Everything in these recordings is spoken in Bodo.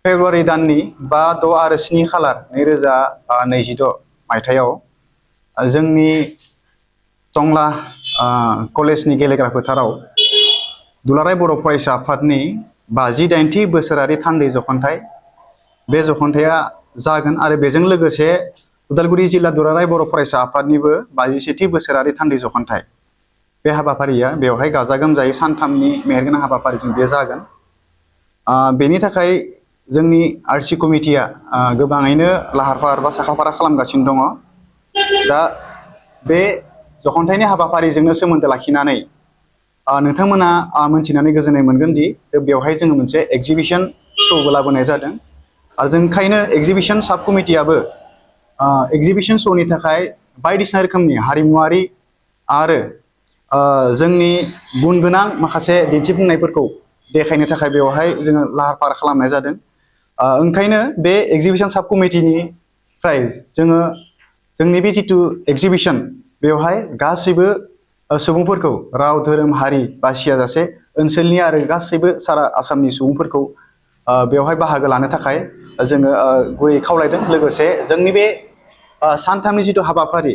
फेब्रुवारि दाननि 5, 6 आरो 7 खालार 2026 मायथाइयाव जोंनि टंला कलेजनि गेलेग्रा फोथाराव दुलाराय बर' फरायसा आफादनि 58थि बोसोरारि थान्दै जखनथाइ बे जखनथाइया जागोन आरो बेजों लोगोसे उदालगुरि जिल्ला दुलाराय बर' फरायसा आफादनिबो 51थि बोसोरारि थान्दै जखनथाइ बे हाबाफारिया बेवहाय गाजा गोमजायै सानथामनि मेहेरगोनां हाबाफारिजों बे जागोन। बेनि थाखाय जोंनि आरसि कमिटिया गोबाङैनो लाहार फाहार बा साखाफारा खालामगासिनो दङ। दा बे जखनथाइनि हाबाफारिजोंनो सोमोन्दो लाखिनानै नोंथांमोना मोनथिनानै गोजोननाय मोनगोन दि बेवहाय जोङो मोनसे एग्जिबिशन श'बो लाबोनाय जादों। जों ओंखायनो एग्जिबिशन साब कमिटियाबो एग्जिबिशन श'नि थाखाय बायदिसिना रोखोमनि हारिमुवारि आरो जोंनि गुन गोनां माखासे दिन्थिफुंनायफोरखौ देखायनो थाखाय बेवहाय जोङो लाहार फाहार खालामनाय जादों। ओंखायनो बे एग्जिबिशन साब कमिटिनिफ्राय जोङो जोंनि बे जिथु एग्जिबिशन बेवहाय गासैबो सुबुंफोरखौ राव धोरोम हारि बासियाजासे ओनसोलनि आरो गासैबो सारा आसामनि सुबुंफोरखौ बेवहाय बाहागो लानो थाखाय जोङो गुरै खावलायदों। लोगोसे जोंनि बे सानथामनि जिथु हाबाफारि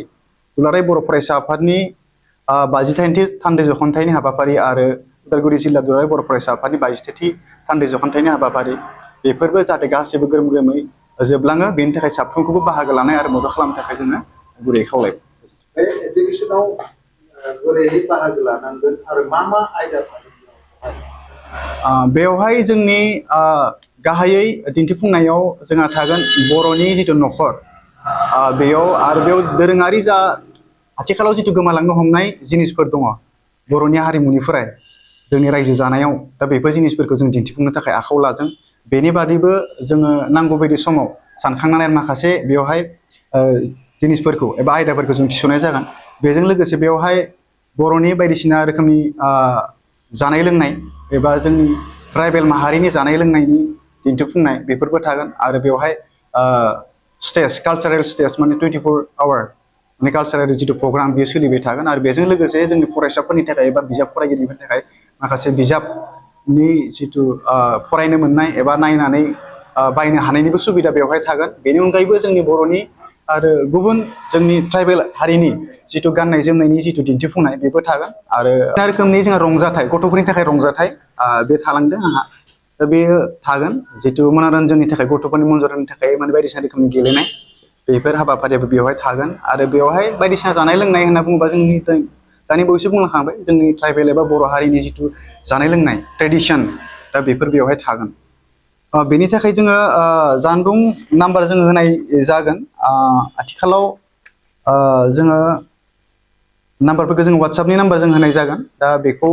दुलाराय बर' फरायसा आफादनि 52थि थान्दै जखनथाइनि हाबाफारि आरो उदालगुरि जिल्ला दुलाराय बर' फरायसा आफादनि 52थि थान्दै जखनथाइनि हाबाफारि बेफोरबो जाहाथे गासैबो ग्रोम ग्रोमै जोबलाङो बेनि थाखाय साफ्रोमखौबो बाहागो लानाय आरो मदद खालामनो थाखाय जोङो गुरै खावलायदों। बे एग्जिबिशनाव बोरैहाय बाहागो लानांगोन आरो मा आयदा थागोन बेवहाय जोंनि गाहायै दिन्थिफुंनायाव जोंहा थागोन बर'नि जिथु नखर बेयाव दोरोङारि जा आथिखालाव जिथु गोमालांनो हमनाय जिनिसफोर दङ बर'नि हारिमुनिफ्राय जोंनि रायजो जानायाव दा बेफोर जिनिसफोरखौ जों दिन्थिफुंनो थाखाय आखायाव लादों। बेनि बादैबो जोङो नांगौ बायदि समाव सानखांनानै माखासे बेवहाय जिनिसफोरखौ एबा आयदाफोरखौ जों थिसननाय जागोन। बेजों लोगोसे बेवहाय बर'नि बायदिसिना रोखोमनि जानाय लोंनाय एबा जोंनि ट्राइबेल माहारिनि जानाय लोंनायनि दिन्थिफुंनाय बेफोरबो थागोन आरो बेवहाय स्टेज कालचारेल स्टेज माने 24 आवार माने कालचारेल जिथु प्रग्राम बेयो सोलिबाय थागोन आरो बेजों लोगोसे जोंनि फरायसाफोरनि थाखाय एबा बिजाब फरायगिरिफोरनि थाखाय माखासे बिजाबनि जिथु फरायनो मोननाय एबा नायनानै बायनो हानायनिबो सुबिदा बेवहाय थागोन। बेनि अनगायैबो जोंनि बर'नि आरो गुबुन जोंनि ट्राइबेल हारिनि जिथु गाननाय जोमनायनि जिथु दिन्थिफुंनाय बेबो थागोन आरो रोखोमनि जोंहा रंजाथाइ गथ'फोरनि थाखाय रंजाथाइ बे थालांदों आंहा दा बेयो थागोन जिथु मनोरन्जननि थाखाय गथ'फोरनि मनोरन्जननि थाखाय माने बायदिसिना रोखोमनि गेलेनाय बेफोर हाबाफारियाबो बेवहाय थागोन आरो बेवहाय बायदिसिना जानाय लोंनाय होनना बुङोबा जोंनि दानि बावैसो बुंलांखांबाय जोंनि ट्राइबेल एबा बर' हारिनि जिथु जानाय लोंनाय ट्रेडिसन दा बेफोर बेवहाय थागोन। बेनि थाखाय जोङो जानबुं नाम्बार जोङो होनाय जागोन। आथिखालाव जोङो नाम्बारफोरखौ जोङो वाट्सएपनि नाम्बार जों होनाय जागोन। दा बेखौ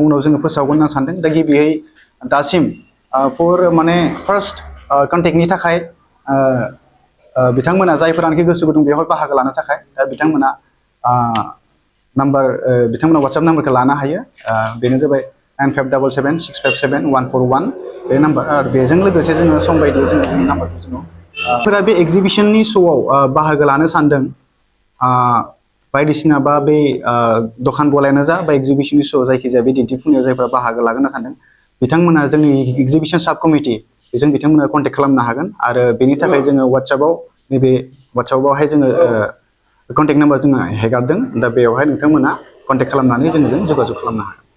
उनाव जोङो फोसावगोन होनना सानदों। दा गिबियै दासिम माने फार्स्ट कन्टेक्टनि थाखाय बिथांमोना जायफोरानोखि गोसो गुदुं बेवहाय बाहागो लानो थाखाय दा बिथांमोना बिथांमोना वाट्सएप नाम्बारखौ लानो हायो। बेनो जाबाय 9577657141 बे नाम्बार आरो बेजों लोगोसे जोङो सम बायदियै जोङो नाम्बारखौ जोङो बे एग्जिबिशननि श'आव बाहागो लानो सानदों बायदिसिना बा बे दखान गलायानो जा बा एग्जिबिशननि श' जायखिजाया बे दिन्थिफुंनायाव जायफ्रा बाहागो लागोन होनना सानदों बिथांमोना जोंनि एग्जिबिशन साब कमिटि बेजों बिथांमोना कन्टेक्ट खालामनो हागोन आरो बेनि थाखाय जोङो वाट्सएपआव नैबे वाट्सएपआवहाय जोङो कन्टेक्ट नाम्बार जोङो हेगारदों। दा बेवहाय नोंथांमोना कन्टेक्ट खालामनानै जोंजों जगाजग खालामनो हागोन।